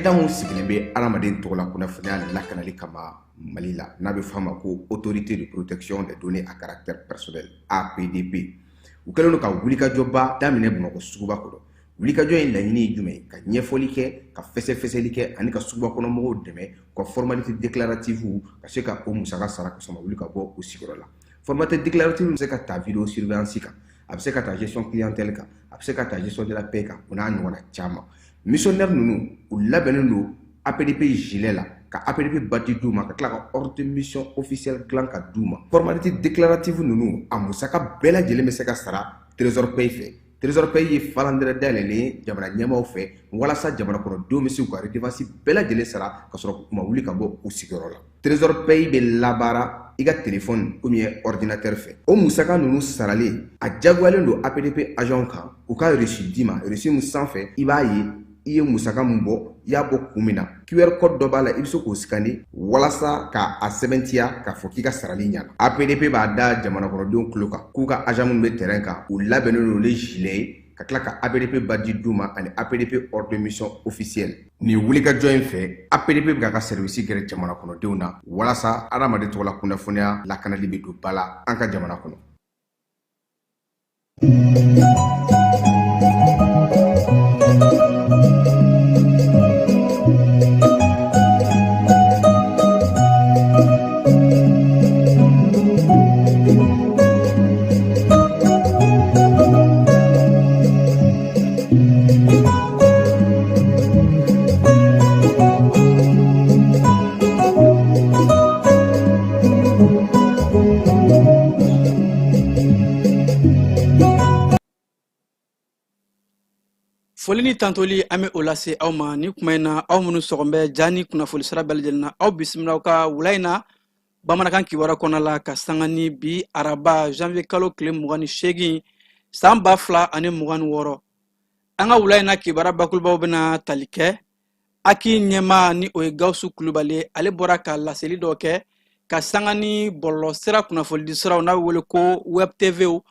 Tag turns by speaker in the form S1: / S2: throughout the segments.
S1: Cakɛda min sigilen bɛ adamaden tɔgɔ la kunnafoniya lakanali kama Mali la, n'a bɛ f'a ma ko Autorité de protection des données à caractère personnel, APDP, u kɛlen don ka wulikajɔba daminɛ Bamakɔ suguba kɔnɔ. Wulikajɔ in laɲini ye jumɛn ye? Ka ɲɛfɔli kɛ, ka fɛsɛfɛsɛli kɛ ani ka suguba kɔnɔ mɔgɔw dɛmɛ u ka formalité déclarative ka se ka o musaka sara ka sɔrɔ wuli ka bɔ u sigiyɔrɔ la. Formalité déclarative bɛ se ka ta vidéo surveillance kan, a bɛ se ka ta gestion clientèle kan, a bɛ se ka ta gestion de la paie kan, o n'a ɲɔgɔnna caman. Missionnaire ninnu, u labɛnnen don APDP gilet la, ka APDP badge d'u ma, ka tila ka ordre de mission officielle dilan ka d'u ma. Formalité déclarative ninnu, a musaka bɛɛ lajɛlen bɛ se ka sara Trésor Paye fɛ. Trésor Paye ye falandɛrɛ dayɛlɛlen ye jamana ɲɛmaaw fɛ walasa jamana kɔnɔdenw bɛ se k'u ka redevance bɛɛ lajɛlen sara ka sɔrɔ u ma wuli ka bɔ u sigiyɔrɔ la. Trésor Paye bɛ labaara i ka téléphone ou bien ordinateur fɛ. O musaka ninnu saralen, a diyagoyalen don APDP agent kan u ka reçu d'i ma, reçu min sanfɛ i b'a ye i ye musaka min bɔ, i y'a bɔ kun min na. QR code dɔ b'a la, i bɛ se k'o scanner walasa ka a sɛbɛntiya k'a fɔ k'i ka sarali ɲana. APDP b'a da jamana kɔnɔdenw tulo kan k'u ka agent minnu bɛ terrain kan, u labɛnnen don ni gilet ye, ka tila ka APDP badge d'u ma ani APDP ordre de mission officielle. Nin wulikajɔ in fɛ, APDP bɛ k'a ka service gɛrɛ jamana kɔnɔdenw na walasa adamaden tɔgɔ la kunnafoniya lakanali bɛ don ba la an ka jamana kɔnɔ.
S2: Foli ni tantoli, an bɛ o lase aw ma ni kuma in na. Aw minnu sɔgɔn bɛ ja ni kunnafoni sira bɛɛ lajɛlen na, aw bisimila aw ka wula in na bamanankan kibaruya kɔnɔna la, ka sanga ni bi araba janvier kalo tile 28, san 2026. An ka wula in na kibaruya bakurubaw bɛna tali kɛ AQUI ɲɛmaa, ni o ye Gawusu Kulubali, ale bɔra ka laseli dɔ kɛ ka sanga ni bɔlɔlɔsira kunnafonidi siraw n'a bɛ wele ko web tvw,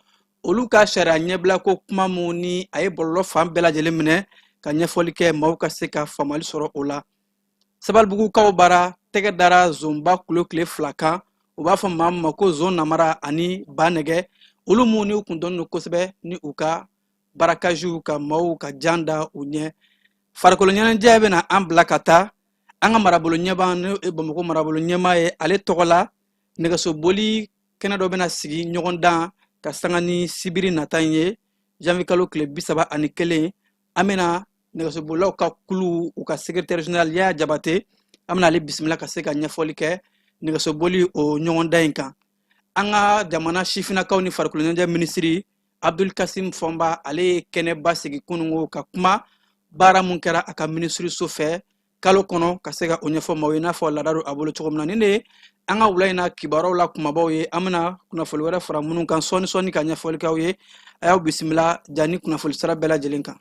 S2: olu ka sariya ɲɛbila ko kuma mun ni a ye bɔlɔlɔ fan bɛɛ lajɛlen minɛ, ka ɲɛfɔli kɛ maaw ka se ka faamuyali sɔrɔ o la. Sabalibugukaw bara, tɛgɛ dara zonba kulo tile 2 kan, u b'a fɔ maa min ma ko zon namara ani ba nɛgɛ, olu mun ni u kun dɔnnen don kosɛbɛ ni u ka barakaziw ka maaw ka jan da u ɲɛ. Farikolo ɲɛnajɛ bɛna an bila ka taa an ka marabolo ɲɛmaa, n'o ye Bamakɔ marabolo ɲɛmaa ye, ale tɔgɔ la nɛgɛsoboli kɛnɛ dɔ bɛna sigi ɲɔgɔn dan ka sanga ni sibiri nata in ye, janvier kalo tile 31. An bɛna nɛgɛsobolilaw ka kulu, u ka secrétaire général Yaya Jabate, an bɛna ale bisimila ka se ka ɲɛfɔli kɛ nɛgɛsoboli o ɲɔgɔndan in kan. An ka jamana sifinnakaw ni farikolo ɲɛnajɛ minisiri Abdul Kasim Fɔnba, ale ye kɛnɛba sigi kunungo ka kuma baara mun kɛra a ka minisiriso fɛ kalo kɔnɔ, ka se ka o ɲɛfɔ maaw ye, n'a fɔ laada don a bolo cogo min na. Nin de ye an ka wula in na kibaruyaw la kumabaw ye. An bɛna kunnafoli wɛrɛ fara minnu kan sɔɔni sɔɔni ka ɲɛfɔli k'aw ye. A y'aw bisimila ja ni kunnafoli sira bɛɛ lajɛlen kan.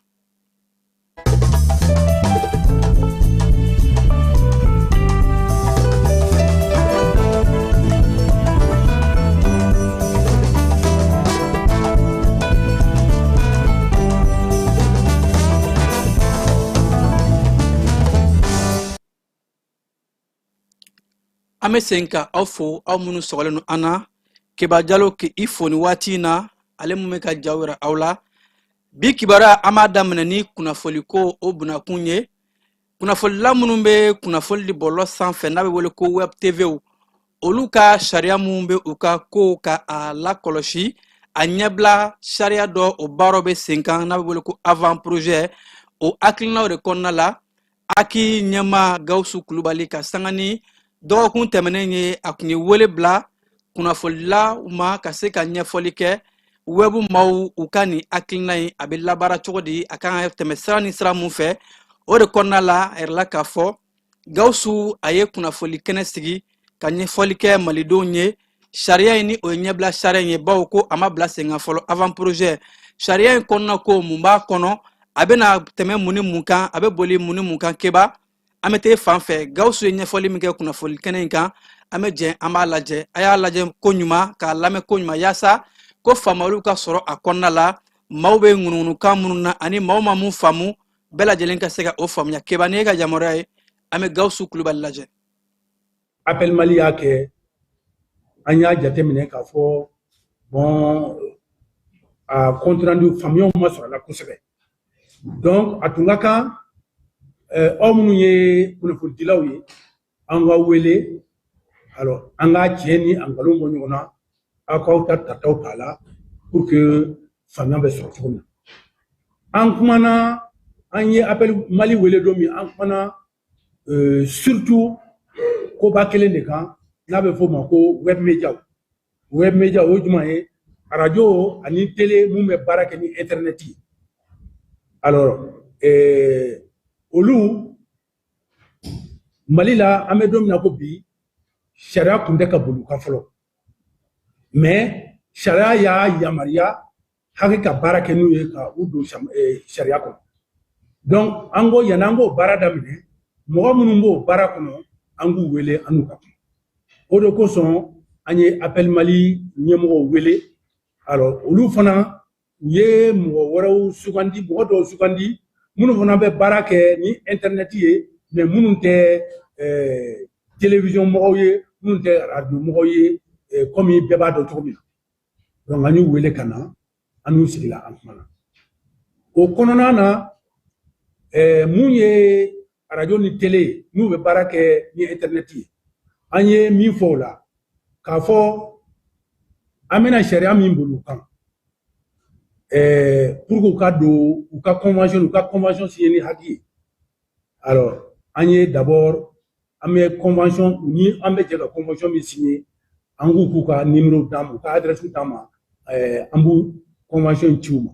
S2: An bɛ segin ka aw fo, aw minnu sɔgɔlen don an na. Keba Jalo k'i fo ni waati in na, ale mun bɛ ka jaw yira aw la. Bi kibaruya, an b'a daminɛ ni kunnafoliko o bunakun ye. Kunnafolila minnu bɛ kunnafoli di bɔlɔlɔ sanfɛ n'a bɛ wele ko web tvw, olu ka sariya minnu bɛ u ka kow ka a lakɔlɔsi, a ɲɛbila sariya dɔ o baaraw bɛ sen kan n'a bɛ wele ko avant projet. O hakilinaw de kɔnɔna la, AQUI ɲɛmaa Gawusu Kulubali, ka sanga ni dɔgɔkun tɛmɛnen ye, a kun ye wele bila kunnafolilaw ma ka se ka ɲɛfɔli kɛ wɛbu maaw u ka nin hakilina in, a bɛ labaara cogo di, a kan ka tɛmɛ sira ni sira mun fɛ. O de kɔnɔna la, a yirala k'a fɔ Gawusu a ye kunnafoli kɛnɛ sigi ka ɲɛfɔli kɛ malidenw ye sariya in, ni o ye ɲɛbila sariya in ye, bawo ko a ma bila sen kan fɔlɔ. Avant projet sariya in kɔnɔna ko mun b'a kɔnɔ, a bɛna tɛmɛ mun ni mun kan, a bɛ boli mun ni mun kan? Keba, an bɛ t'e fan fɛ. Gawusu ye ɲɛfɔli min kɛ kunnafoli kɛnɛ in kan, an bɛ jɛ an b'a lajɛ. A y'a lajɛ ko ɲuman, k'a lamɛn ko ɲuman, yaasa ko faamuyaliw ka sɔrɔ a kɔnɔna la. Maaw bɛ ŋunuŋunukan minnu na ani maaw ma mun faamu. Bɛɛ lajɛlen ka se ka o faamuya. Keba, n'e ka yamaruya ye, an bɛ Gawusu Kulubali lajɛ.
S3: Appel Mali y'a kɛ, an y'a jateminɛ k'a fɔ, bon, a compte rendu faamuyaw ma sɔrɔ a la kosɛbɛ. Donc a tun ka kan aw minnu ye kunnafonidilaw ye, an ka wele. Alors an k'a tiɲɛ ni a nkalon bɔ ɲɔgɔn na, aw k'aw ta tataw t'a la pour que faamuya bɛ sɔrɔ cogo min na. An kumana, an ye Appel Mali wele don min, an kumana surtout koba kelen de kan n'a bɛ f'o ma ko web media. Web media, o ye jumɛn ye? Arajo ani télé mun bɛ baara kɛ ni internet ye. Alors olu, Mali la, an bɛ don min na ko bi, sariya tun tɛ ka boli u kan fɔlɔ, mais sariya y'a yamaruya hakɛ ka baara kɛ n'u ye ka u don sariya kɔnɔ. Donc an ko yanni an k'o baara daminɛ, mɔgɔ minnu b'o baara kɔnɔ, an k'u wele, an n'u ka kuma. O de kosɔn an ye Appel Mali ɲɛmɔgɔw wele. Alors olu fana, u ye mɔgɔ wɛrɛw sugandi, mɔgɔ dɔw sugandi minnu fana bɛ baara kɛ ni internet ye, mais minnu tɛ télévision mɔgɔw ye, minnu tɛ radio mɔgɔw ye, komi bɛɛ b'a dɔn cogo min na. Donc an y'u wele ka na, an n'u sigila, an kumana o kɔnɔna na. Mun ye arajo ni télé ye n'u bɛ baara kɛ ni internet ye, an ye min fɔ o la, k'a fɔ an bɛna sariya min boli u kan pour que u ka don u ka convention signer ni HAC ye. Alors an ye d'abord, an bɛ convention ni an bɛ jɛ ka convention min signer, an k'u ka numéro d'an ma, u ka adresse d'an ma, an b'u convention ci u ma.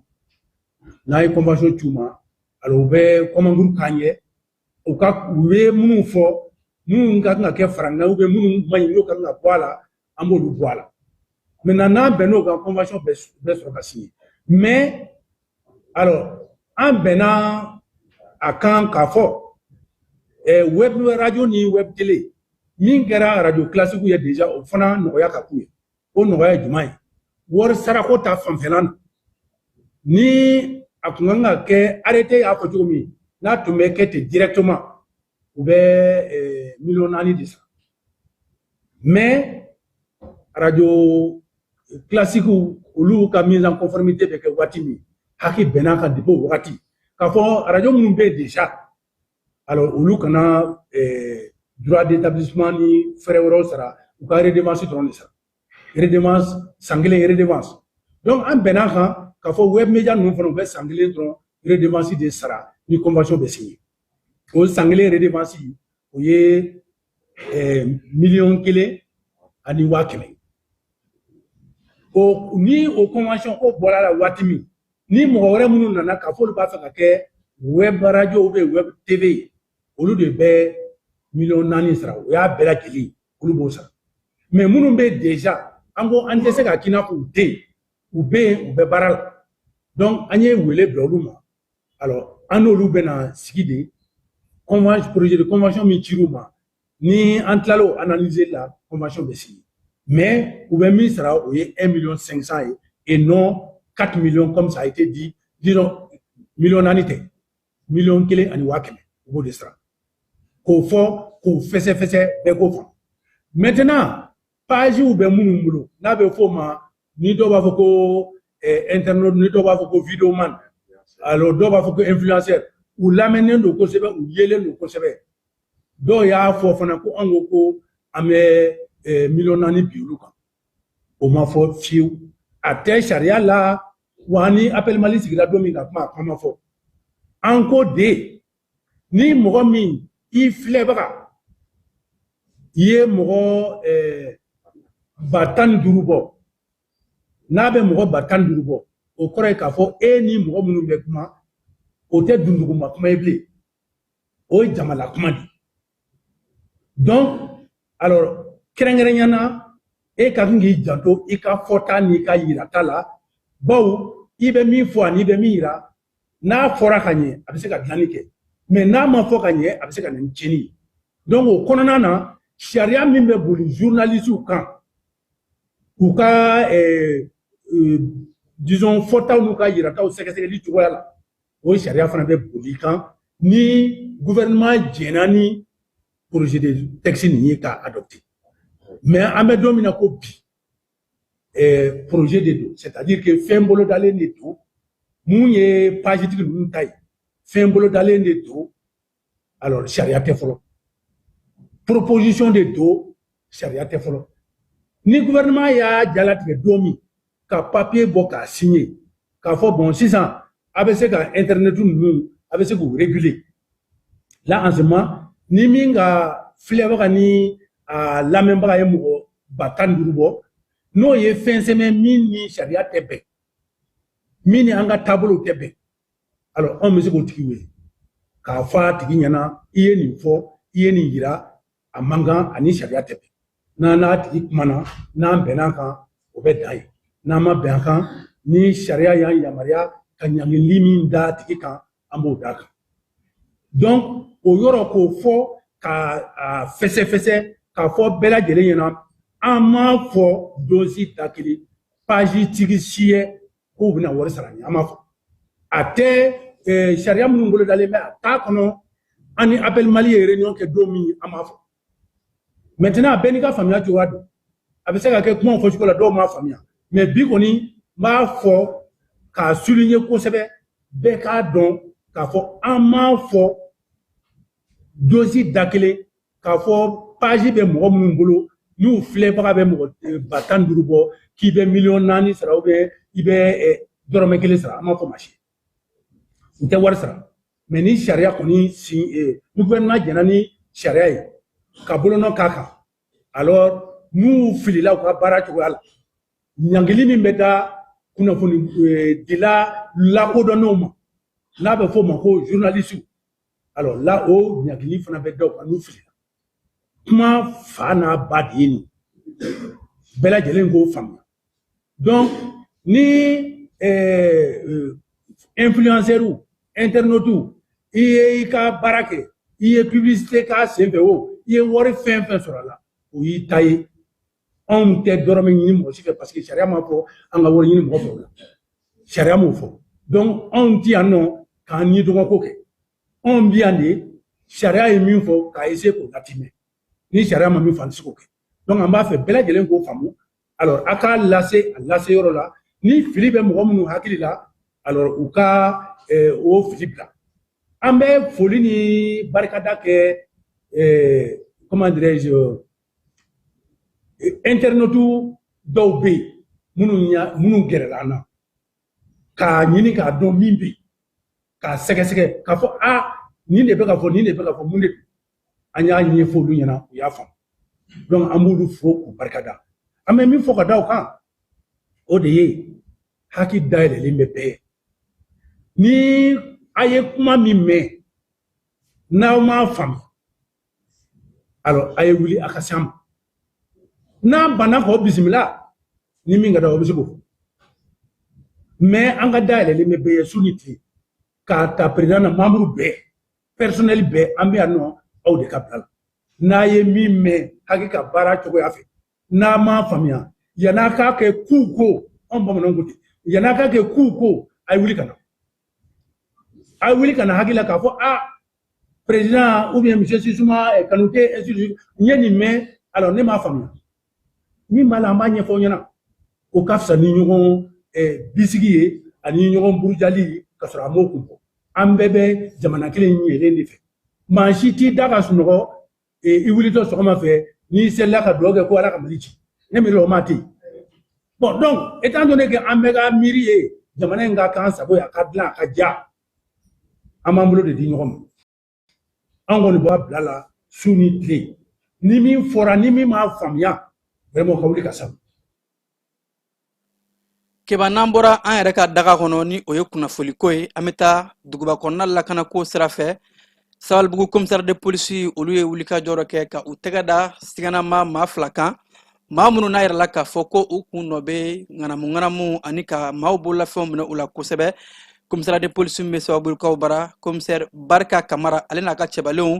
S3: N'an ye convention ci u ma, alors u bɛ commande k'an ye, u ka u ye minnu fɔ, minnu ka kan ka kɛ farankan ou bien minnu man ɲi, n'o ka kan ka bɔ a la, an b'olu bɔ a la. Maintenant n'an bɛnn'o kan, convention bɛ sɔrɔ ka signer. Mais alors an bɛnna a kan k'a fɔ web radio ni web télé min kɛra radio classique ye déjà, o fana nɔgɔya ka k'u ye. O nɔgɔya ye jumɛn ye? Wari sarako ta fanfɛla na, ni a tun kan ka kɛ, arrêté y'a fɔ cogo min, n'a tun bɛ kɛ ten directement, u bɛ 4 miliyɔn de sara. Mais radio classique, olu ka mise en conformité bɛ kɛ waati min, HAC bɛn'a kan depuis o wagati k'a fɔ radio minnu bɛ yen déjà, alors olu kana droit d'établissement ni frais wɛrɛw sara, u ka redevance dɔrɔn de sara, redevance san kelen redevance. Donc an bɛn'a kan k'a fɔ web media ninnu fana, u bɛ san kelen dɔrɔn redevance de sara ni convention bɛ signer. O san kelen redevance, o ye 1,1 miliyɔn. O ni o convention ko bɔra la waati min, ni mɔgɔ wɛrɛ minnu nana k'a fɔ olu b'a fɛ ka kɛ web radio ou bien web TV ye, olu de bɛ 4 miliyɔn sara. O y'a bɛɛ lajɛlen ye, olu b'o sara. Mais minnu bɛ déjà, an ko an tɛ se ka k'i n'a fɔ u tɛ yen, u bɛ yen, u bɛ baara la. Donc an ye wele bila olu ma. Alors an n'olu bɛna sigi de, convention, projet de convention min cir'u ma, ni an tilala o analyser la, convention bɛ signer. Mais u bɛ min sara, o ye 1 million 500 ye et non 4 millions comme ça a été dit. Disons 4 miliyɔn tɛ, 1,1 miliyɔn, u b'o de sara. K'o fɔ k'o fɛsɛfɛsɛ, bɛɛ k'o faamu. Maintenant pagew bɛ minnu bolo, n'a bɛ f'o ma, ni dɔw b'a fɔ ko internaute, ni dɔw b'a fɔ ko vidéoman, alors dɔw b'a fɔ ko influenceur, u lamɛnnen don kosɛbɛ, u yelen don kosɛbɛ. Dɔw y'a fɔ fana ko an ko ko an bɛ 4 miliyɔn bi olu kan. O ma fɔ fiyewu, a tɛ sariya la. Wa ni Appel Mali sigira don min ka kuma, a kuma ma fɔ. An ko de, ni mɔgɔ min i filɛbaga i ye mɔgɔ 15 000 bɔ, n'a bɛ mɔgɔ 15 000 bɔ, o kɔrɔ ye k'a fɔ e ni mɔgɔ minnu bɛ kuma, o tɛ dunduguma kuma ye bilen, o ye jamala kuma de. Donc alors kɛrɛnkɛrɛnya na, e ka kan k'i janto i ka fɔta n'i ka yirata la, bawo i bɛ min fɔ ani i bɛ min yira, n'a fɔra ka ɲɛ, a bɛ se ka dilanni kɛ, mais n'a ma fɔ ka ɲɛ, a bɛ se ka na ni tiɲɛni ye. Donc o kɔnɔna na, sariya min bɛ boli journalistew kan, u ka disons fɔtaw n'u ka yirataw sɛgɛsɛgɛli cogoya la. O sariya fana bɛ boli kan ni gouvernement jɛnna ni projet de texte nin ye k'a adopter. Mais an bɛ don min na ko bi, projet de don, c'est à dire que fɛn bolodalen de don. Mun ye page tigi ninnu ta ye, fɛn bolodalen de don. Alors sariya tɛ fɔlɔ, proposition de don, sariya tɛ fɔlɔ. Ni gouvernement y'a jalatigɛ don min ka papier bɔ k'a signer k'a fɔ bon, sisan a bɛ se ka internet ninnu, a bɛ se k'u réguler là, en ce moment ni min ka filɛbaga ni a lamɛnbaga ye mɔgɔ 15 000 bɔ, n'o ye fɛn sɛbɛn min ni sariya tɛ bɛn, min ni an ka taabolow tɛ bɛn, alors anw bɛ se k'o tigi wele k'a fɔ a tigi ɲɛna: i ye nin fɔ, i ye nin yira, a man kan, ani sariya tɛ bɛn. N'an n'a tigi kumana, n'an bɛn'a kan, o bɛ dan yen. N'an ma bɛn a kan, ni sariya y'an yamaruya ka ɲangili min da a tigi kan, an b'o d'a kan. Donc o yɔrɔ k'o fɔ ka a fɛsɛfɛsɛ k'a fɔ bɛɛ lajɛlen ɲɛna, an m'a fɔ don si da kelen page tigi si ye k'u bɛna wari sara nin, an m'a fɔ. A tɛ sariya minnu bolodalen bɛ, a t'a kɔnɔ. An ni Appel Mali ye réunion kɛ don min, an m'a fɔ. Maintenant bɛɛ n'i ka faamuya cogoya don, a bɛ se ka kɛ kumaw fɔcogo la dɔw m'a faamuya. Mais bi kɔni n b'a fɔ k'a souligner kosɛbɛ, bɛɛ k'a dɔn k'a fɔ an m'a fɔ don si da kelen k'a fɔ page bɛ mɔgɔ minnu bolo, n'u filɛbaga bɛ mɔgɔ 15 000 bɔ, k'i bɛ 4 miliyɔn sara ou bien i bɛ dɔrɔmɛ kelen sara. An m'a fɔ maa si n tɛ wari sara. Mais ni sariya kɔni sin, ni gouvernement jɛnna ni sariya ye ka bolonɔ k'a kan, alors n'u filila u ka baara cogoya la, ɲangili min bɛ da kunnafoni dila lakodɔnnenw ma, n'a bɛ f'o ma ko journaliste, alors là o ɲangili fana bɛ da u kan n'u filila. Kuma fa n'a ba de ye nin, bɛɛ lajɛlen k'o faamuya. Donc ni influenceur, internaute, i ye i ka baara kɛ, i ye publicité k'a senfɛ o, i ye wari fɛn fɛn sɔrɔ a la, o y'i ta ye. Anw tɛ dɔrɔmɛ ɲini mɔgɔ si fɛ, parce que sariya m'a fɔ an ka wari ɲini mɔgɔ fɛ o la, sariya m'o fɔ. Donc anw ti yan nɔ k'an ni dɔgɔko kɛ, anw bi yan de sariya ye min fɔ k'a essayer k'o latimɛ. Ni sariya ma min fɔ, an tɛ se k'o kɛ. Donc an b'a fɛ bɛɛ lajɛlen k'o faamu. Alors a k'a lase a lase yɔrɔ la, ni fili bɛ mɔgɔ minnu hakili la, alors u ka o fili bila. An bɛ foli ni barikada kɛ, comment dirais-je, internaute dɔw bɛ yen minnu ya minnu gɛrɛla an na k'a ɲini k'a dɔn min bɛ yen, k'a sɛgɛsɛgɛ k'a fɔ a nin de bɛ ka fɔ, nin de bɛ ka fɔ, mun de don. An y'a ɲɛfɔ olu ɲɛna, u y'a faamu. Donc an b'olu fo k'u barikada. An bɛ min fɔ ka da o kan, o de ye haki dayɛlɛlen bɛ bɛɛ. Ni a ye kuma min mɛn n'aw m'a faamu, alors a ye wuli a ka se an ma. N'an banna k'o bisimila, ni min ka da o bɛ se k'o fɔ. Mais an ka dayɛlɛlen bɛ bɛɛ ye su ni tile, k'a ta président na, membre bɛɛ, personnel bɛɛ, an bɛ yan nɔ aw de ka bila la. N'a ye min mɛn HAKI ka baara cogoya fɛ, n'a m'a faamuya, yann'a k'a kɛ k'u ko, anw bamananw ko ten, yann'a k'a kɛ k'u ko, a ye wuli ka na, a ye wuli ka na HAKI la k'a fɔ a président ou bien monsieur Sisuma Kanute, ainsi de suite, n ye nin mɛn, alors ne m'a faamuya. Min b'a la, an b'a ɲɛfɔ aw ɲɛna. O ka fisa ni ɲɔgɔn bisigi ye ani ɲɔgɔn burujali ka sɔrɔ a m'o kun bɔ. An bɛɛ bɛ jamana kelen yelen de fɛ. Maa si t'i da ka sunɔgɔ i wulitɔ sɔgɔma fɛ n'i selila ka dugawu kɛ ko Ala ka Mali ci. Ne miiri o maa tɛ yen. Bon, donc étant donné que an bɛɛ ka miiri ye jamana in ka k'an sago ye, a ka dilan, a ka diya, an b'an bolo de di ɲɔgɔn ma. An kɔni b'a bila la su ni tile. Ni min fɔra, ni min m'a faamuya, vraiment ka wuli ka sa.
S2: Keba, n'an bɔra an yɛrɛ ka daga kɔnɔ, ni o ye kunnafoliko ye, an bɛ taa duguba kɔnɔna lakanako sira fɛ. Sabalibugu commissaire de police, olu ye wulikajɔ dɔ kɛ ka u tɛgɛ da siganama maa fila kan, maa minnu n'a yɛrɛ la k'a fɔ ko u kun nɔ bɛ ŋanamu ŋanamu ani ka maaw bololafɛnw minɛ u la kosɛbɛ. Commissariat de police min bɛ Sababukaw bara, commissaire Barika Kamara, ale n'a ka cɛbalenw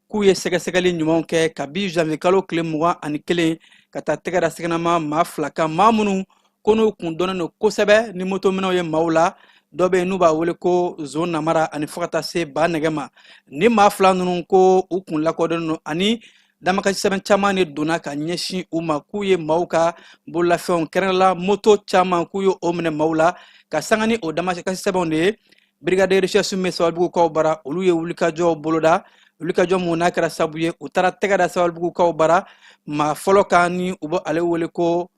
S2: k'u ye sɛgɛsɛgɛli ɲumanw kɛ kabi janvier kalo tile 21 ka taa tɛgɛ da siganama maa fila kan, maa minnu ko n'u kun dɔnnen don kosɛbɛ ni motominɛw ye maaw la. Dɔ bɛ yen n'u b'a wele ko Zon Namara, ani fo ka taa se Ba Nɛgɛ ma. Ni maa fila ninnu ko u kun lakodɔnnen don, ani damakasi sɛbɛn caman de donna ka ɲɛsin u ma k'u ye maaw ka bololafɛnw, kɛrɛnkɛrɛnla moto caman, k'u ye o minɛ maaw la. Ka sanga ni o damakasi sɛbɛnw de ye, brigade de recherche min bɛ Sabalibugukaw bara, olu ye wulikajɔw boloda, wulikajɔ mun n'a kɛra sabu ye u taara tɛgɛ da Sabalibugukaw bara maa fɔlɔ kan, ni u bɛ ale wele ko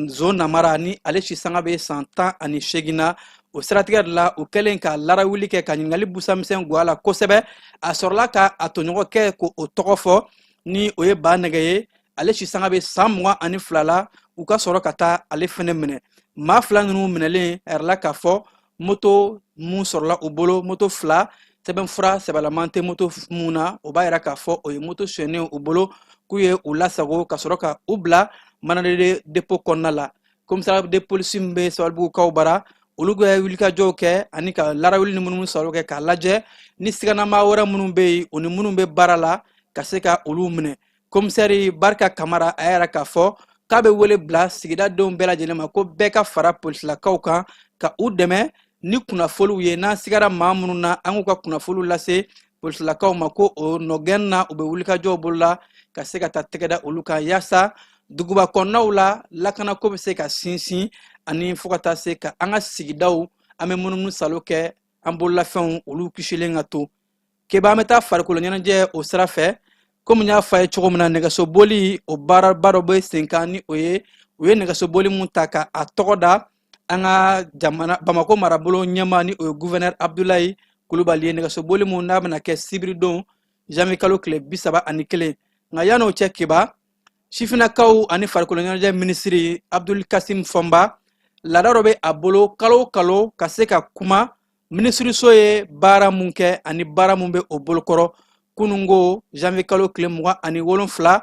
S2: Zon Namara, ni ale si sanga bɛ san 18 na. O siratigɛ de la, u kɛlen ka larawuli kɛ ka ɲininkali busamisɛn goya la kosɛbɛ, a sɔrɔla ka a tɔɲɔgɔn kɛ ko o tɔgɔ fɔ, ni o ye Ba Nɛgɛ ye, ale si sanga bɛ san 22 la. U ka sɔrɔ ka taa ale fɛnɛ minɛ. Maa fila ninnu minɛlen, a yirala k'a fɔ moto mun sɔrɔla u bolo, moto fila, sɛbɛnfura sɛbɛlaman tɛ moto mun na, o b'a yira k'a fɔ o ye moto sonyɛnen u bolo, k'u ye u lasago ka sɔrɔ ka u bila mandat de dépôt kɔnɔna la. Commissariat de police min bɛ Sabalibugukaw bara, olu bɛ wulikajɔw kɛ ani ka larawuli ni munumunu salo kɛ k'a lajɛ ni siganamaa wɛrɛ minnu bɛ yen, o ni minnu bɛ baara la, ka se ka olu minɛ. Komisɛri Barika Kamara a y'a yira k'a fɔ k'a bɛ wele bila sigidadenw bɛɛ lajɛlen ma ko bɛɛ ka fara polisilakaw kan ka u dɛmɛ ni kunnafoliw ye. N'an sigara maa minnu na, an k'u ka kunnafoliw lase polisilakaw ma, ko o nɔgɛn na u bɛ wulikajɔw bolola ka se ka taa tɛgɛ da olu kan, yaasa duguba kɔnɔnaw la lakanako bɛ se ka sinsin, ani fo ka taa se ka an ka sigidaw, an bɛ munumunu salo kɛ, an bololafɛnw olu kisilen ka to. Keba, an bɛ taa farikolo ɲɛnajɛ o sira fɛ. Komi n y'a fɔ a ye cogo min na, nɛgɛsoboli o baaraba dɔ bɛ sen kan, ni o ye u ye nɛgɛsoboli mun ta ka a tɔgɔ da an ka jamana Bamako marabolo ɲɛmaa, ni o ye gouverneur Abdulayi Kulubali ye, nɛgɛsoboli mun n'a bɛna kɛ sibiridon janvier kalo tile 31. Nka yan'o cɛ, Keba, sifinnakaw ani farikolo ɲɛnajɛ minisiri Abdul Kasim Fɔnba, laada dɔ bɛ a bolo kalo o kalo ka se ka kuma minisiriso ye baara mun kɛ ani baara mun bɛ o bolokɔrɔ. Kunungo janvier kalo tile 27,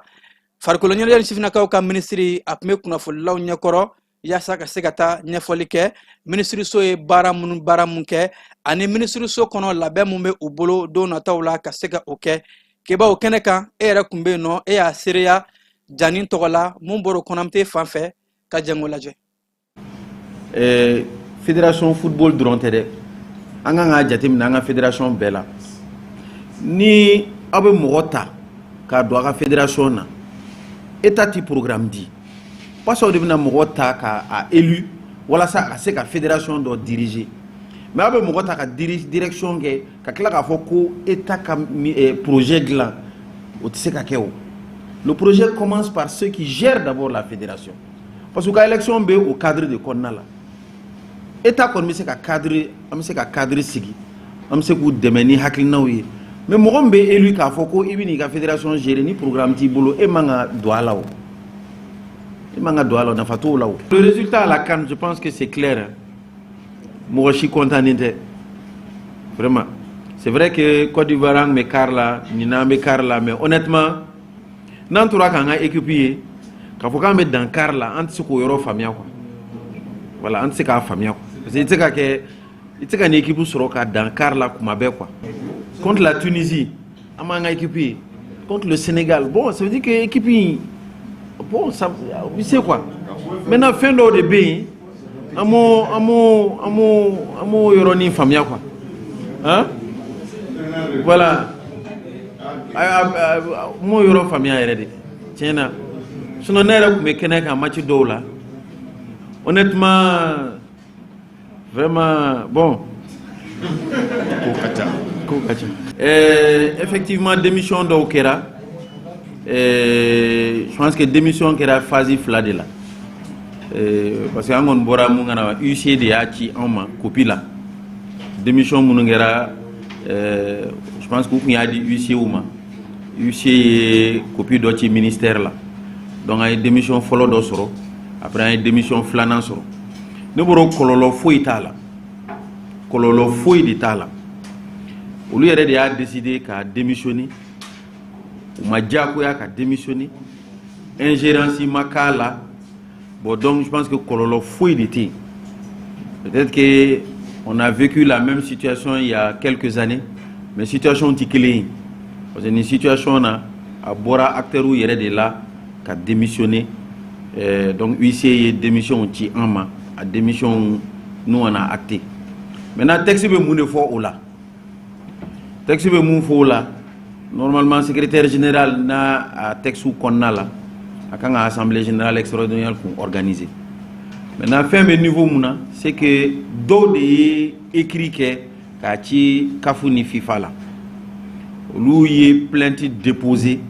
S2: farikolo ɲɛnajɛ ni sifinnakaw ka minisiri a tun bɛ kunnafonilaw ɲɛkɔrɔ yaasa ka se ka taa ɲɛfɔli kɛ minisiriso ye baara mun kɛ ani minisiriso kɔnɔ labɛn mun bɛ u bolo don nataw la ka se ka o kɛ. Keba, o kɛnɛ kan, e yɛrɛ tun bɛ yen nɔ, e y'a seereya jani tɔgɔ la. Mun bɔra o kɔnɔ, an bɛ t'e fan fɛ ka jɛngo lajɛ.
S4: Fédération football dɔrɔn tɛ dɛ, an kan k'a jateminɛ an ka fédération bɛɛ la. Ni aw bɛ mɔgɔ ta k'a don a ka fédération na, état ti programme di, parce que aw de bɛna mɔgɔ ta k'a élu walasa a ka se ka fédération dɔ diriger. Mais aw bɛ mɔgɔ ta ka direction kɛ, ka tila k'a fɔ ko état ka projet dilan, o tɛ se ka kɛ o. Le projet commence par ceux qui gèrent d'abord la fédération, parce que ka élection bɛ o cadre de kɔnɔna la. État kɔni bɛ se ka cadre, an bɛ se ka cadre sigi, an bɛ se k'u dɛmɛ ni hakilinaw ye, mais mɔgɔ min bɛ élu k'a fɔ ko i bɛ n'i ka fédération gérer, ni programme t'i bolo, e man ka don a la o, e man ka don a la o, nafa t'o la o. Le résultat à la CAN, je pense que c'est clair, mɔgɔ si content tɛ vraiment. C'est vrai que Côte d'Ivoire an bɛ quart la, ɲinan an bɛ quart la, mais honnêtement, n'an tora k'an ka équipe ye k'a fɔ k'an bɛ dan quart la, an tɛ se k'o yɔrɔ faamuya quoi. Voilà, an tɛ se k'a faamuya quoi, parce que i tɛ se ka kɛ, i tɛ se ka nin équipe sɔrɔ ka dan quart la kuma bɛɛ quoi. Contre la Tunisie, an b'an ka équipe ye, contre le Sénégal, bon, ça veut dire que équipe in, bon, ça u bɛ se quoi. Maintenant, fɛn dɔw de bɛ yen, an m'o yɔrɔnin faamuya quoi, hein, voilà, n m'o yɔrɔ faamuya yɛrɛ de tiɲɛ na. Sinon ne yɛrɛ tun bɛ kɛnɛ kan match dɔw la, honnêtement, vraiment, bon.
S1: Ko ka ca.
S4: Ko ka ca. Effectivement, démission dɔw kɛra. Je pense que démission kɛra phase fila de la, parce que an kɔni bɔra mun kana, huissier de y'a ci anw ma copie la. Démission minnu kɛra, je pense que u tun y'a di huissier ma, huissier ye copie dɔ ci ministère la. Donc an ye démission fɔlɔ dɔ sɔrɔ, après an ye démission filanan sɔrɔ. Ne bɔra, kɔlɔlɔ foyi t'a la, kɔlɔlɔ foyi de t'a la. Olu yɛrɛ de y'a décidé ka démissionner, u ma diyagoya ka démissionner, ingérence ma k'a la. Bon, donc je pense que kɔlɔlɔ foyi de tɛ yen. Peut-être que on a vécu la même situation il y a quelques années, mais situation tɛ kelen ye, parce que nin situation na, a bɔra acteurs yɛrɛ de la ka démissionner. Donc huissier ye démission ci an ma, a démission, nous on a acté. Maintenant, texte bɛ mun de fɔ o la? Texte bɛ mun fɔ o la? Normalement, secrétaire général n'a a texte kɔnɔna la, a kan ka assemblée générale extraordinaire kun organiser. Maintenant, fɛn bɛ niveau mun na, c'est que dɔw de ye écrit kɛ k'a ci CAF ni FIFA la. Olu ye plainte déposé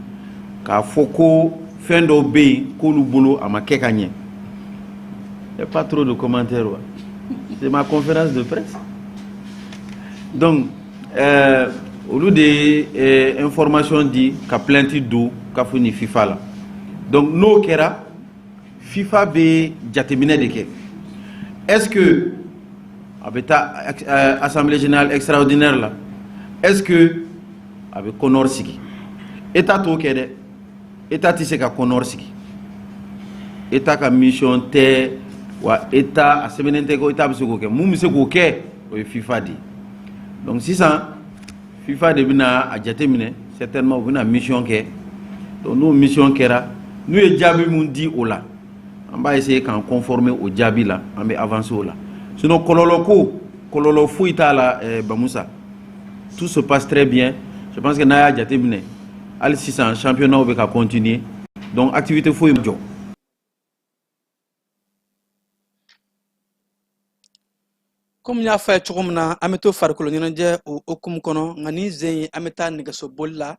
S4: k'a fɔ ko fɛn dɔw bɛ yen k'olu bolo a ma kɛ ka ɲɛ. Y a pas trop de commentaires, wa c'est ma conférence de presse. Donc olu de ye information di ka plainte don CAF ni FIFA la. Donc n'o kɛra, FIFA bɛ jateminɛ de kɛ. Est-ce que a bɛ taa assemblée générale extraordinaire la? Est-ce que a bɛ CONOR sigi? État t'o kɛ dɛ. État tɛ se ka CONOR sigi. État ka mission tɛ wa. État a sɛbɛnnen tɛ ko État bɛ se k'o kɛ. Mun bɛ se k'o kɛ, o ye FIFA de ye. Donc sisan, FIFA de bɛna a jateminɛ. Certainement, u bɛna mission kɛ. Donc n'o mission kɛra, n'u ye jaabi mun di o la, an b'a essayer k'an conformer o jaabi la, an bɛ avancer o la. Sinon, kɔlɔlɔ ko, kɔlɔlɔ foyi t'a la. Bamusa, tout se passe très bien. Je pense que n'a y'a jateminɛ, hali sisan championnat bɛ ka continuer, donc activité foyi ma jɔ.
S2: Komi n y'a fɔ a ye cogo min na, an bɛ to farikolo ɲɛnajɛ o hukumu kɔnɔ, nka ni zen ye, an bɛ taa nɛgɛso boli la.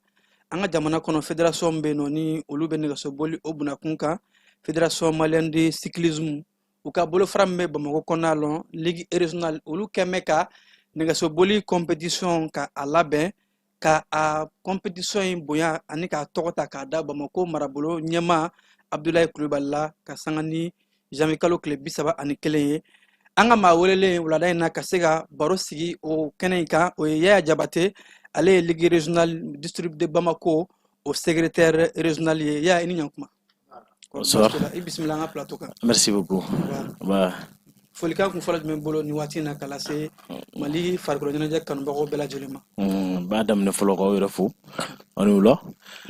S2: An ka jamana kɔnɔ, fédération bɛ yen nɔ ni olu bɛ nɛgɛso boli o bunakun kan, Fédération malienne de cyclisme. U ka bolofara min bɛ Bamakɔ kɔnɔna la, ligue régionale, olu kɛn bɛ ka nɛgɛso boli compétition ka a labɛn, ka a compétition in bonya ani k'a tɔgɔ ta k'a da Bamakɔ marabolo ɲɛmaa Abdoulaye Kulubali la, ka sanga ni janvier kalo tile 31 ye. An ka maa welelen wulada in na ka se ka baro sigi o kɛnɛ in kan, o ye Yaya Jabate. Ale ye ligue régionale district de Bamako o secrétaire régional ye. Yaya, i ni ɲankuma.
S5: Bonsoir.
S2: I bisimila an ka plateau kan.
S5: Merci beaucoup. Voilà.
S2: Folikan kun fɔlɔ jumɛn bolo nin waati in na ka lase Mali farikolo ɲɛnajɛ kanubagaw bɛɛ lajɛlen ma?
S5: N b'a daminɛ fɔlɔ k'aw yɛrɛ fo. On est là.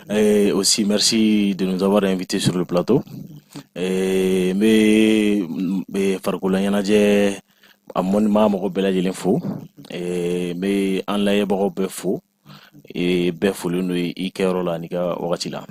S5: Et aussi, merci de nous avoir invités sur le plateau. Et n bɛ farikolo ɲɛnajɛ a mɔni mɔgɔ bɛɛ lajɛlen fo. Et n bɛ an lajɛbagaw bɛɛ fo. Et bɛɛ folen don i kɛyɔrɔ la n'i ka wagati la.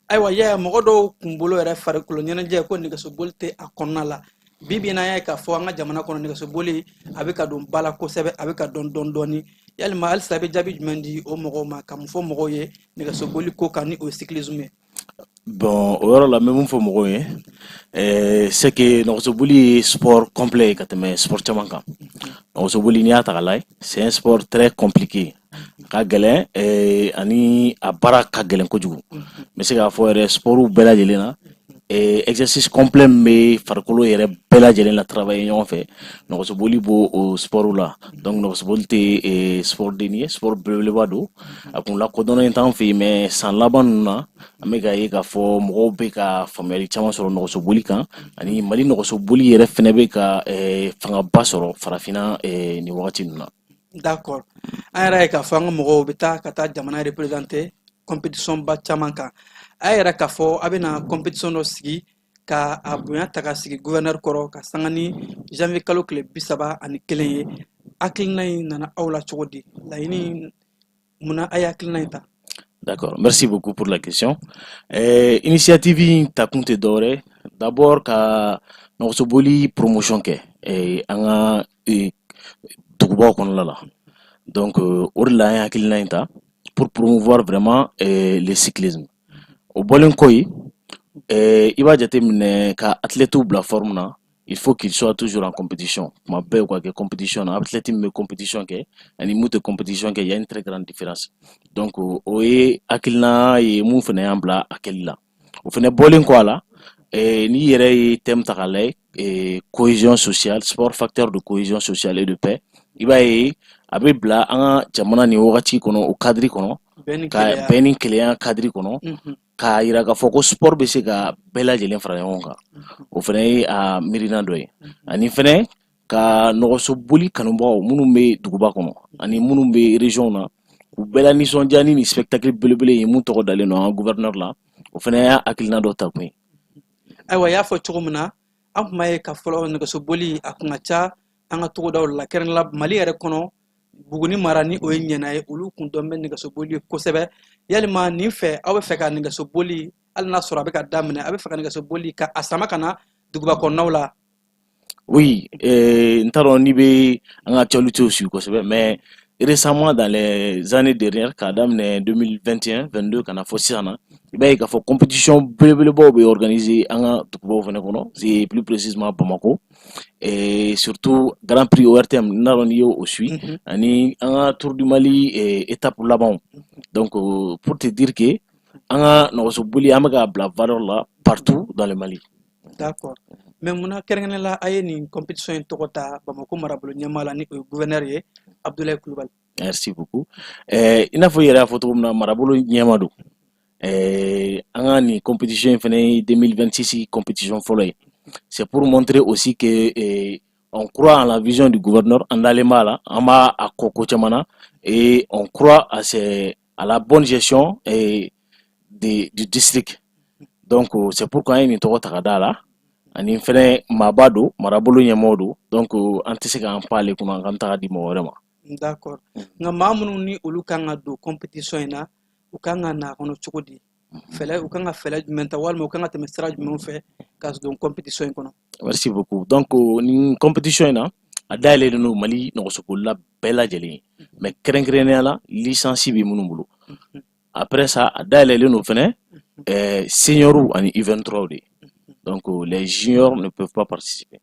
S2: Ayiwa Yaya, mɔgɔ dɔw kun bolo yɛrɛ, farikolo ɲɛnajɛ ko nɛgɛsoboli tɛ a kɔnɔna la. Bi bi in na, an y'a ye k'a fɔ an ka jamana kɔnɔ, nɛgɛsoboli a bɛ ka don ba la kosɛbɛ, a bɛ ka dɔn dɔɔni dɔɔni. Yalima halisa i bɛ jaabi jumɛn di o mɔgɔw ma, ka mun fɔ mɔgɔw ye nɛgɛsoboli ko kan, ni o ye cyclisme ye?
S5: Bon, o yɔrɔ la, n bɛ mun fɔ mɔgɔw ye, c'est que nɛgɛsoboli ye sport complet ye ka tɛmɛ sport caman kan. Nɛgɛsoboli, n'i y'a ta k'a lajɛ, c'est un sport très compliqué. A ka gɛlɛn ani a baara ka gɛlɛn kojugu. N bɛ se k'a fɔ yɛrɛ, sportw bɛɛ lajɛlen na, exercice complet min bɛ farikolo yɛrɛ bɛɛ lajɛlen la travailler ɲɔgɔn fɛ, nɛgɛsoboli b'o o sport la. Donc nɛgɛsoboli tɛ sport denni ye, sport belebeleba don. A kun lakodɔnnen t'an fɛ yen, mais san laban ninnu na, an bɛ k'a ye k'a fɔ mɔgɔw bɛ ka faamuyali caman sɔrɔ nɛgɛsoboli kan, ani Mali nɛgɛsoboli yɛrɛ fɛnɛ bɛ ka fangaba sɔrɔ farafinna nin wagati ninnu na.
S2: D'accord. An yɛrɛ ye k'a fɔ an ka mɔgɔw bɛ taa ka taa jamana représenter compétition ba caman kan. A yɛrɛ k'a fɔ a bɛna compétition dɔ sigi ka a bonya ta ka sigi gouverneur kɔrɔ, ka sanga ni janvier kalo tile 31 ye. Hakilina in nana aw la cogo di? Laɲini munna a ye hakilina in ta?
S5: D'accord, merci beaucoup pour la question. Initiative in ta kun tɛ dɔwɛrɛ, d'abord ka nɛgɛsoboli promotion kɛ an ka dugubaw kɔnɔna la. Donc o de la an ye hakilina in ta pour promouvoir vraiment le cyclisme. O bɔlen kɔ yen, i b'a jateminɛ ka athlètes bila forme na, il faut qu'ils soient toujours en compétition. Kuma bɛɛ u ka kɛ compétition na. Athlète min bɛ compétition kɛ ani mun tɛ compétition kɛ, il y a une très grande différence. Donc o ye hakilina ye mun fana y'an bila a kɛli la. O fana bɔlen kɔ a la, n'i yɛrɛ ye thème ta k'a lajɛ, cohésion sociale, sport facteur de cohésion sociale et de paix, i b'a ye a bɛ bila an ka jamana nin wagati kɔnɔ, o cadre kɔnɔ, ka bɛn ni kelenya cadre kɔnɔ, k'a yira k'a fɔ ko sport bɛ se ka bɛɛ lajɛlen fara ɲɔgɔn kan. O fana ye a miirina dɔ ye. Ani fɛnɛ ka nɔgɔsoboli kanubagaw minnu bɛ duguba kɔnɔ ani minnu bɛ région na, k'u bɛɛ la nisɔndiya ni nin spectacle belebele ye mun tɔgɔ dalen don an ka gouverneur la. O fana y'a hakilina dɔ ta kun ye.
S2: Ayiwa, i y'a fɔ cogo min na, an tun b'a ye ka fɔlɔ nɛgɛsoboli a kun ka ca. An ka togodaw la, kɛrɛnkɛrɛn la Mali yɛrɛ kɔnɔ, Buguni mara ni o ye Ɲɛna ye, olu kun dɔn bɛ nɛgɛsoboli ye kosɛbɛ. Yalima nin fɛ, aw bɛ fɛ ka nɛgɛsoboli, hali n'a sɔrɔ a bɛ ka daminɛ, a bɛ fɛ ka nɛgɛsoboli ka a sama ka na duguba kɔnɔnaw la?
S5: Oui, n t'a dɔn n'i bɛ an ka actualité suit kosɛbɛ, mais récemment, dans les années dernières, k'a daminɛ 2021 22 ka na fɔ sisan na, i b'a ye k'a fɔ compétition belebelebaw bɛ organiser an ka dugubaw fɛnɛ kɔnɔ, c'est plus précisément Bamako et surtout Grand Prix ORTM, n t'a dɔn n'i y'o suit, ani an ka Tour du Mali étape labanw. Donc pour te dire que an ka nɛgɛsoboli, an bɛ k'a bila valeur la partout dans le Mali.
S2: D'accord, mais munna kɛrɛnkɛrɛnnen la a ye nin compétition in tɔgɔ ta Bamako marabolo ɲɛmaa la, ni o ye gouverneur ye, Abdoulaye Kulubali?
S5: Merci beaucoup. I n'a fɔ i yɛrɛ y'a fɔ cogo min na, marabolo ɲɛma don. An ka nin compétition in fɛnɛ ye 2026 compétition fɔlɔ ye. C'est pour montrer aussi que on croit en la vision du gouverneur, an dalen b'a la, an b'a a kɔ ko caman na, et on croit à la bonne gestion du district. Donc c'est pourquoi an ye nin tɔgɔ ta ka d'a la. Ani fɛnɛ maaba don, marabolo ɲɛmɔgɔ don, donc an tɛ se k'an pan ale kunna an k'an taga di mɔgɔ wɛrɛ ma.
S2: D'accord, nka maa minnu ni olu kan ka don compétition in na, u kan ka na a kɔnɔ cogo di? Fɛlɛ, u kan ka fɛlɛ jumɛn ta, walima u kan ka tɛmɛ sira jumɛn fɛ ka don compétition in kɔnɔ?
S5: Merci beaucoup. Donc nin compétition in na, a dayɛlɛlen don Mali nɛgɛsobolila bɛɛ lajɛlen ye, mais kɛrɛnkɛrɛnnenya la licence bɛ minnu bolo. Après ça, a dayɛlɛlen don fɛnɛ seniors ani U23 de. Donc les juniors ne peuvent pas participer.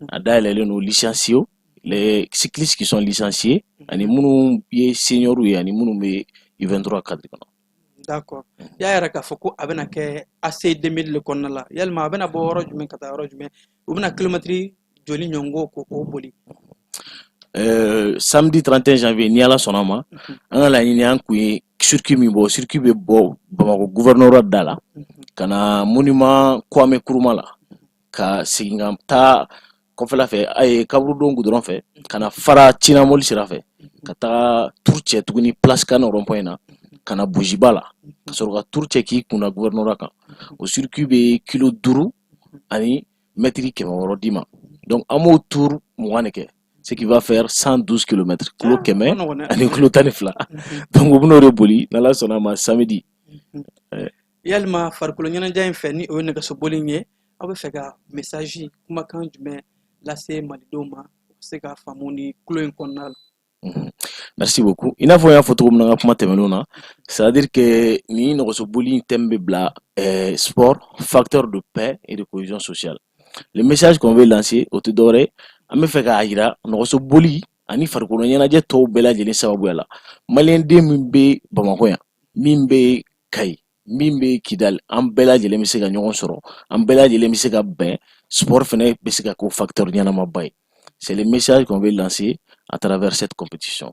S5: A dayɛlɛlen don licenciés, les cyclistes qui sont licenciés, ani minnu ye seniors ye, ani minnu bɛ U23 cadre kɔnɔ.
S2: D'accord, i y'a yɛrɛ k'a fɔ ko a bɛna kɛ ACI 2000 le kɔnɔna la. Yalima a bɛna bɔ yɔrɔ jumɛn ka taa yɔrɔ jumɛn? U bɛna kilomɛtiri joli ɲɔngɔ ko o boli?
S5: Samedi 31 janvier, ni Ala sɔnna ma, an ka laɲini an kun ye circuit min bɔ, circuit bɛ bɔ Bamakɔ gouvernorat da la ka na monument Kwame Nkrumah la, ka segin ka taa kɔfɛla fɛ a ye kaburudon goudron fɛ, ka na fara Cinamoli sira fɛ, ka taga tour cɛ tuguni place Kane rond point na, ka na Bujiba la, ka sɔrɔ ka tour cɛ k'i kunna gouvernorat kan. O circuit bɛ kilo 5 ani mɛtiri 600 d'i ma. Donc an b'o tour 20 de kɛ, ce qui va faire 112 km, kilo 100 ani kilo 12. Donc u bɛn'o de boli n'Ala sɔnna a ma samedi.
S2: Yalima farikolo ɲɛnajɛ in fɛ, ni o ye nɛgɛsoboli in ye, aw bɛ fɛ ka message, kumakan jumɛn lase malidenw ma, u bɛ se ka faamu ni kulo in kɔnɔna la?
S5: Merci beaucoup. I n'a fɔ n y'a fɔ cogo min na n ka kuma tɛmɛnenw na, c'est à dire que nin nɛgɛsoboli in thème bɛ bila sport, facteur de paix et de cohésion sociale. Le message qu'on veut lancer, o tɛ dɔwɛrɛ ye, an bɛ fɛ k'a yira nɛgɛsoboli ani farikolo ɲɛnajɛ tɔw bɛɛ lajɛlen sababuya la, maliyɛnden min bɛ Bamakɔ yan, min bɛ Kayi, min bɛ Kidali, an bɛɛ lajɛlen bɛ se ka ɲɔgɔn sɔrɔ, an bɛɛ lajɛlen bɛ se ka bɛn. Sport fɛnɛ bɛ se ka k'o facteur ɲɛnamaba ye. C'est le message qu'on veut lancer à travers cette compétition.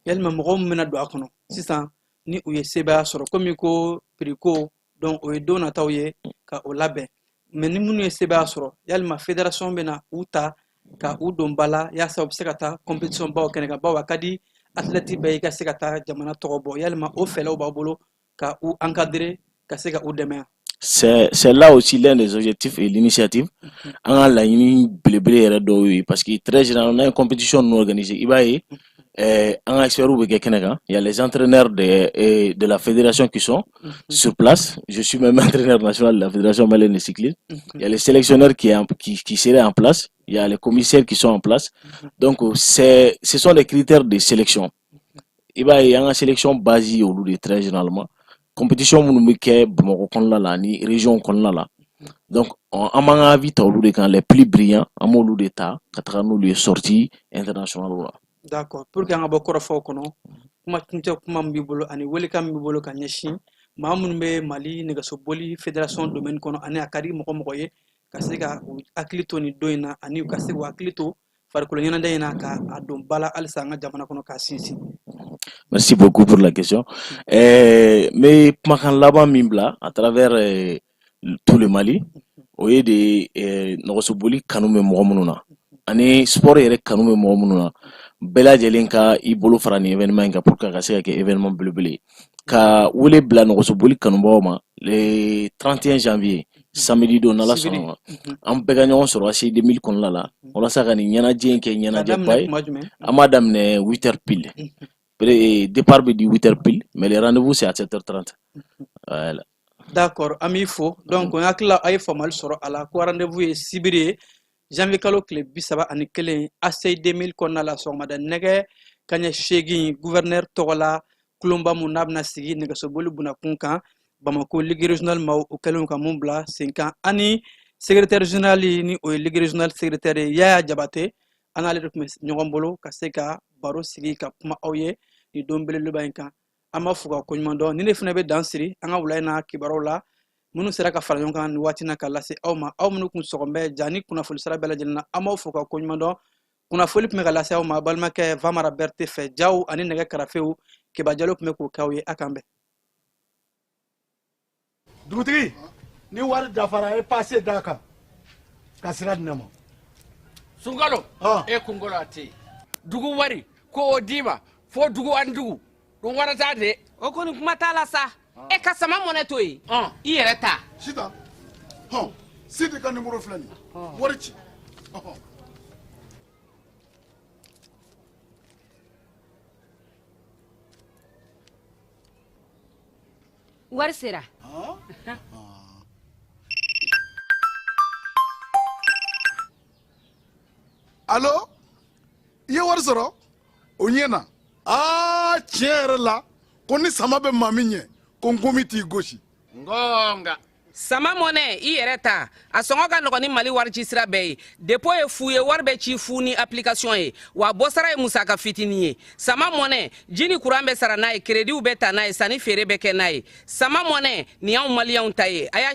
S2: Yalima mɔgɔw min bɛna don a kɔnɔ sisan, ni u ye sebaaya sɔrɔ, komi ko prix ko, donc o ye don nataw ye ka o labɛn, mais ni minnu ye sebaaya sɔrɔ, yalima fédération bɛna u ta ka u don ba la yaasa u bɛ se ka taa compétition baw kɛnɛ kan? Bawo a ka di athlète bɛɛ i ka se ka taa jamana tɔgɔ bɔ. Yalima o fɛlɛw b'aw bolo ka u encadrer, ka se ka u dɛmɛ?
S5: C'est là aussi l'un des objectifs et l'initiative. An ka laɲini belebele yɛrɛ dɔw ye, parce que très généralement, n'an ye compétition ninnu organiser, i b'a ye an ka experts bɛ kɛ kɛnɛ kan. Il y a les entraîneurs de la fédération qui sont sur place. Je suis même entraîneur national de la Fédération malienne de cyclisme. Il y a les sélectionneurs qui seraient en place. Il y a les commissaires qui sont en place. Donc ce sont des critères de sélection. I b'a ye, an ka sélection base ye olu de, très généralement compétition minnu bɛ kɛ Bamakɔ kɔnɔna la ani région kɔnɔna la. Donc an b'an ka avis ta olu de kan, les plus brillants, an b'olu de ta ka taga n'olu ye sortie internationale la.
S2: D'accord, pour que an ka bɔ kɔrɔfɔw kɔnɔ, kuma kuncɛ kuma min b'i bolo ani welekan min b'i bolo ka ɲɛsin maa minnu bɛ Mali nɛgɛsoboli fédération domaine kɔnɔ, ani a ka di mɔgɔ mɔgɔ ye ka se ka u hakili to nin don in na, ani u ka se k'u hakili to farikolo ɲɛnajɛ in na ka a don ba la halisa an ka jamana kɔnɔ k'a sinsin?
S5: Merci beaucoup pour la question. N bɛ kumakan laban min bila à travers tout le Mali, o ye de nɛgɛsoboli kanu bɛ mɔgɔ minnu na ani sport yɛrɛ kanu bɛ mɔgɔ minnu na, bɛɛ lajɛlen ka i bolo fara nin événement in kan pour que a ka se ka kɛ événement belebele ye. Ka wele bila nɛgɛsoboli kanubagaw ma le 31 janvier. Samedi don, n'Ala sɔnna ma, an bɛɛ ka ɲɔgɔn sɔrɔ ACI 2000 kɔnɔna la walasa ka nin ɲɛnajɛ in kɛ ɲɛnajɛba ye. An b'a daminɛ 8 heures pile. Départ bɛ di 8 heures pile, mais le rendez-vous c'est à 7h30. Voilà.
S2: D'accord, an b'i fo. Donc n hakili la, a ye faamuyali sɔrɔ a la ko rendez-vous ye sibiri ye, janvier kalo tile 31, ACI 2000 kɔnɔna la, sɔgɔmada nɛgɛ kaɲɛ 8, gouverneur tɔgɔ la kulonba mun n'a bɛna sigi nɛgɛsoboli bunakun kan Bamako. Ligue régionale maaw, o kɛlen ka mun bila sen kan, ani secrétaire général, ni o ye ligue régionale secrétaire ye, Yaya Jabate, an n'ale de tun bɛ ɲɔgɔn bolo ka se ka baro sigi ka kuma aw ye nin don belebeleba in kan. An b'a fo ka koɲuman dɔn. Ni ne fana bɛ dan siri an ka wula in na kibaruyaw la minnu sera ka fara ɲɔgɔn kan nin waati na ka lase aw ma. Aw minnu kun sɔgɔn bɛ ja ni kunnafoni sira bɛɛ lajɛlen na, an b'aw fo ka koɲuman dɔn. Kunnafoli tun bɛ ka lase aw ma balimakɛ Vamara Bɛrite fɛ. Jaw ani nɛgɛ karafew, Keba Jalo tun bɛ k'o k'aw ye. A k'an bɛn.
S6: Dugutigi, ni wari dafara, e passe d'a kan ka sira di ne ma.
S7: Sunkalo e kunkolo a tɛ yen. Dugu wari ko o d'i ma fo dugu ani dugu ɗum warata de.
S8: O kɔni, kuma t'a la sa. E ka sama mɔnɛ to yen, i yɛrɛ ta.
S6: Sitan hɔn, Sidi ka nimoro filɛ nin ye, wari ci.
S8: Wari sera.
S6: Alo, i ye wari sɔrɔ o ɲɛ na. Aa, tiɲɛ yɛrɛ la, ko ni sama bɛ maa min ɲɛ, ko nkomi t'i gosi.
S7: Ngonga.
S8: Sama mɔnɛ, i yɛrɛ ta, a sɔngɔ ka nɔgɔn ni Mali wari ci sira bɛɛ ye. Dépôt ye fu ye, wari bɛ ci fu ni application ye, wa bɔsara ye musaka fitinin ye. Sama mɔnɛ, ji ni kuran bɛ sara n'a ye, créditw bɛ ta n'a ye, sanni feere bɛ kɛ n'a ye. Sama mɔnɛ nin y'anw maliyɛnw ta ye. A y'a